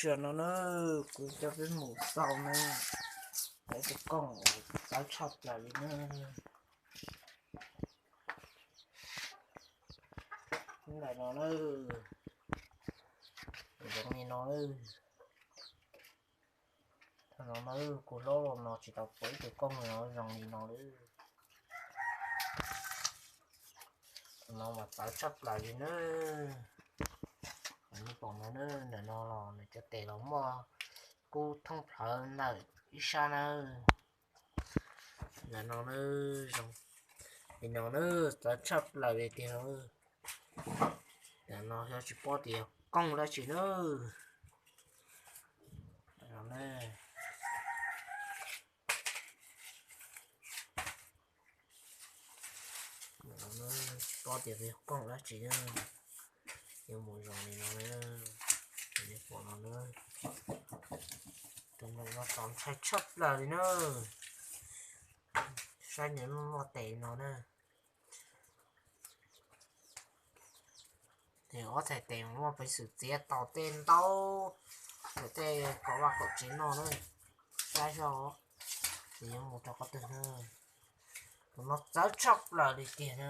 Tam no na, kuv coj peb mus xauj na, peb tus kooj txawv tshaj plaws li na. Ntawm no na, zoo li no na. Thaum no na, kuv hlab los no tsis tau pom ib tug kooj no zoo li no li. Thaum no mas txawv tshaj plaws li na. Nws pom no na, ntawm no los nws cov tes los muaj kub thoob plhawv ntawm ib sab na. Ntawm no na, zoo li no na, txawv tshaj plaws li tiag. Ntawm no xyov tsis paub tias yog kooj dab tsi na. Tsis paub tias yog kooj dab tsi na. Yuav mus zoo li no na. Pom no na, tus no txaus ntshai tshaj plaws li na. Saib nws muaj tes no na. Nws ob txhais tes muaj peev xwm txiav tau tej ntaub, tej kaum vaj kaum tsev no na. Saib seb, nws yuav mus rau qhov twg na. Tus no txawv tshaj plaws li tiag na.